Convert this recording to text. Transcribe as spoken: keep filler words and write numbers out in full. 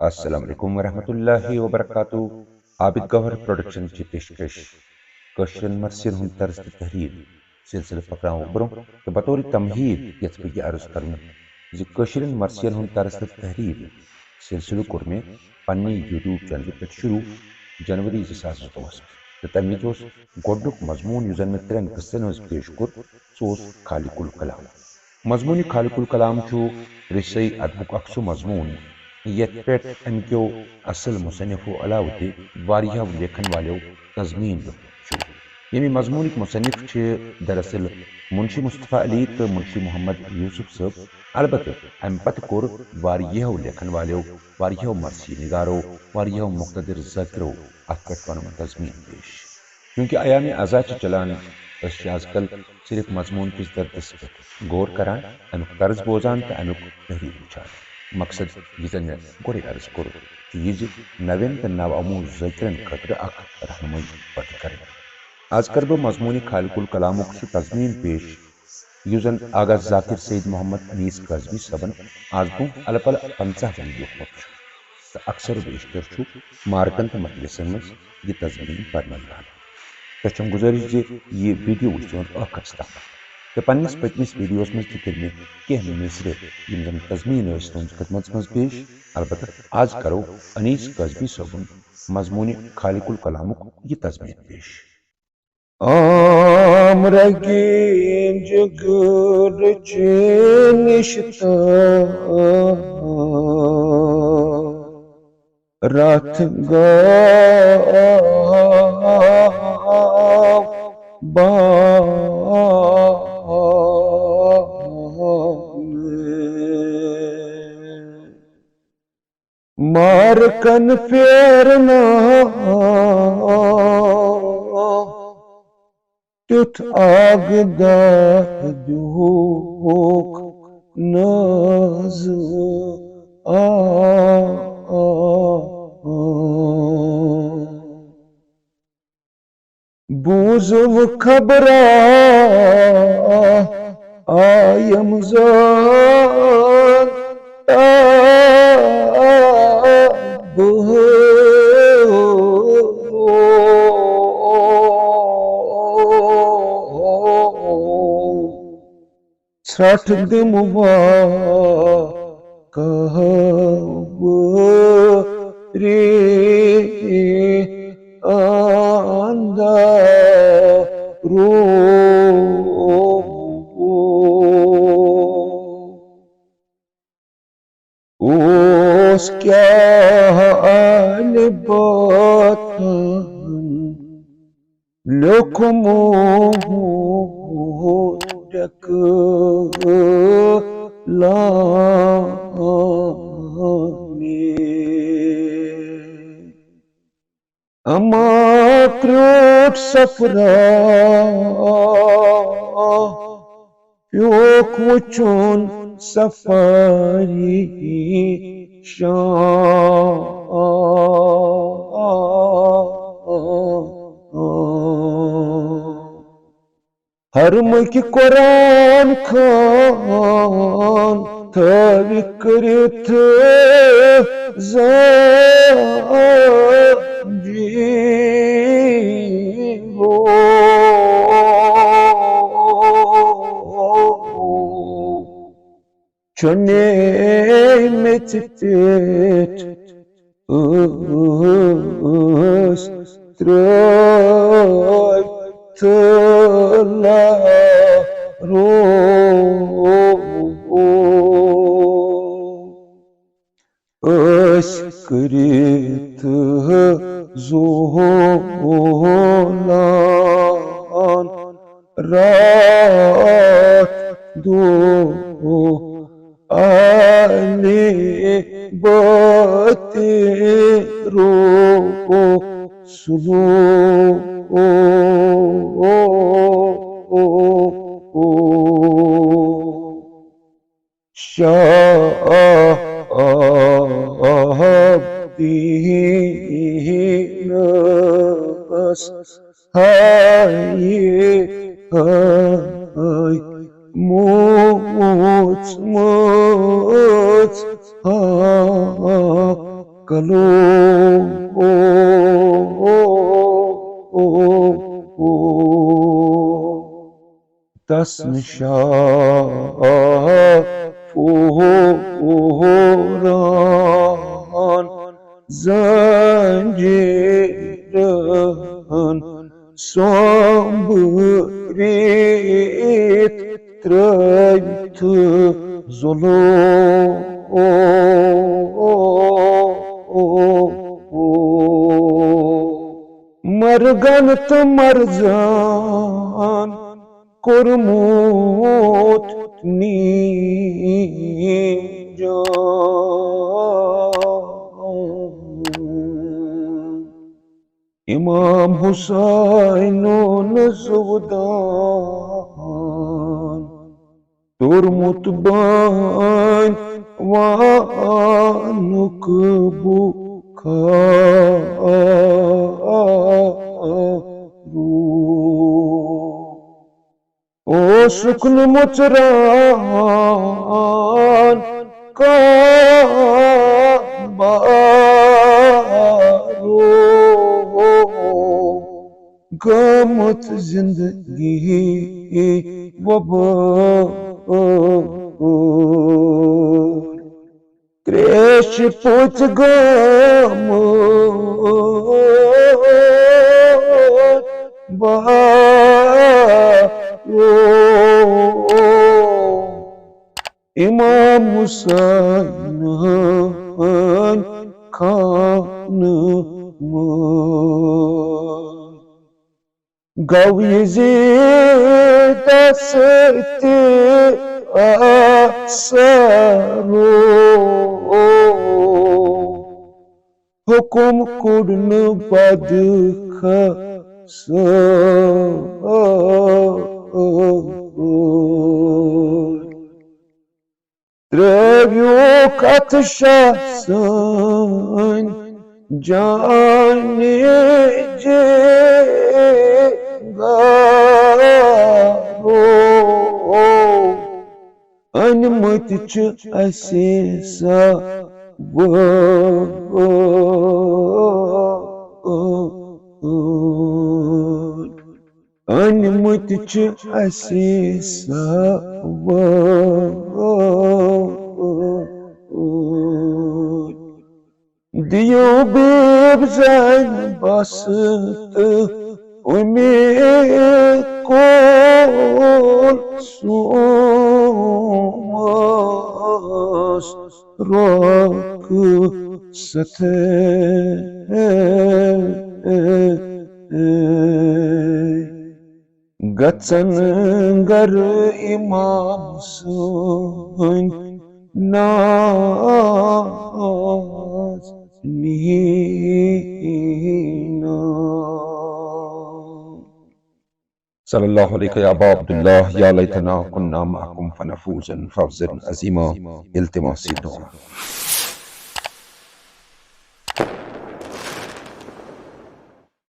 السلام علیکم ورحمۃ اللہ وبرکاتہ۔ عابد گوہر پروڈکشن چہِ پیشکش۔ کٲشرٮ۪ن مرثین ہُنٛد طرز تہٕ تحریر سلسلہٕ پکراوو برٛونٛہہ تہٕ بطور تمہیٖد یژھٕ بہٕ یہِ عرض کرُن زِ کٲشرٮ۪ن مرثین ہُنٛد طرز تہٕ تحریر سلسلہٕ کوٚر مےٚ پننہِ YouTube چینلہِ پٮ۪ٹھ شروع جنوری زٕ ساس زٕتووُہس منٛز، تہٕ تمہِ وِزِ اوس گۄڈٕنیُک مضموٗن یُس زن مےٚ ترٛٮ۪ن قٕسطن منٛز پیش کوٚر، سُہ اوس خالق الکلام۔ مضموٗنِ خالق الکلام چھُ رشتہٕ ادبُک اکھ سُہ مضموٗن، یتھ پٮ۪ٹھ امہِ کیو اصل مصنفو علاوٕ تہِ واریاہو لیکھن والٮ۪و تضمیٖن دیُتمُت چھُ۔ ییٚمہِ مضموٗنٕکۍ مصنف چھِ دراصل منشی مصطفیٰ علی تہٕ منشی محمد یوسف صٲب۔ البتہٕ امہِ پتہٕ کوٚر واریاہو لیکھن والٮ۪و، واریاہو مرثی نگارو، واریاہو مقتدر ذاکرو اتھ پٮ۪ٹھ پنُن تضمیٖن پیش۔ چونکہ ایام ازا چھِ چلان، أسۍ چھِ از کل صرف مضمون کِس دردس پٮ۪ٹھ غور کران، امیُک طرز بوزان تہٕ امیُک تحریر وٕچھان۔ مقصد، یہِ زن مےٚ گۄڈے عرض کوٚر، چھُ یہِ زِ نوٮ۪ن تہٕ نوآموز ذٲکرن خٲطرٕ اکھ رہنمٲیی پٲدٕ کرٕنۍ۔ از کرٕ بہٕ مضمون خالق الکلامُک سُہ تضمیٖن پیش، یُس زن آغا ذاکر سید محمد انیس کاظمی صٲبن از برونٛہہ الہٕ پلہٕ پنژاہ ؤری لیوٗکھمُت چھُ۔ تہٕ اکثر و بیشتر چھُ مارکن تہٕ مجلسن منٛز یہِ تضمیٖن پرنہٕ یِوان۔ تۄہہِ چھم گُزٲرِش زِ یہِ ویڈیو وٕچھِو ٲخرس تام۔ تہٕ پننِس پٔتمِس ویڈیوس منٛز تہِ کٔرۍ مےٚ کینٛہہ مصرٕ، یِم زن تضمیٖن ٲسۍ تُہنٛزِ خدمتس منٛز پیش۔ البتہ از کرو انیس کاظمی صٲبُن مضموٗنِ خالق الکلامُک یہِ تضمیٖن پیش۔ آمرگی جگر چینشتا رتھ گا بان۔ مارکن پھیرنا تیُتھ آگ دہ دیوٗکھ نازٕ آ۔ بوٗزُم خبرا آیم زان بہٕ ژھرٹھ دِمہٕ وا قبرِ اندرو۔ اوس کیٛاہ آلہِ باتن لیوٚکھمُت ڈٮ۪کہٕ لامہِ۔ اما کرٛوٗٹھ سفرا پیوٚکھ وٕچھُن سفاری شام۔ حرمٕکۍ قرآن خان تھٲوِکھ کٔرِتھ زانجیٖر۔ چُنے مےٚ ژٕ پٮ۪ٹھ ٲس ترٛٲوِتھ لارو۔ ٲسۍ کٔرِتھ زولان راتھ دۄہ آلہِ بٲتہِ رو سلو۔ شاہ دینس ہاے ہاے موژ موژ ہا۔ کلو تس نشان پوران زنجیرن سومبرت ترٲوِتھ ظلم۔ مرگن تہٕ مرزن کوٚرمُت نیٖجان۔ امام حسینُن زُودان توٚرمُت بٲنۍ وانُک بُخارو۔ اوسُکھ نہٕ مُژران کانٛہہ بارو۔ گٔمٕژ زندگی وۄبٲر۔ تریش پوٚژ گام بارو۔ امام حسین خانہٕ منٛز گوٚو یزیدس تہِ اثرو۔ حکم کوٚڑ نہٕ بدخشس۔ ترٲوِو کتھ شاہ سٲنۍ جانِ جگارو۔ أنمٕتۍ چھِ اَسہِ سا وٲرۍ۔ أنمٕتۍ چھِ اَسہِ سا وٲرۍ۔ دِیِو بیب زینبس تہٕ اُمہِ کلثومس رۄخصت۔ گژھن گر امام سٕنٛدۍ ناز نیٖنا۔ صلی اللہ علیک یا ابا عبداللہ، یا لیتنا کنا معکم فنفوز فوزا عظیما۔ التماس دعا۔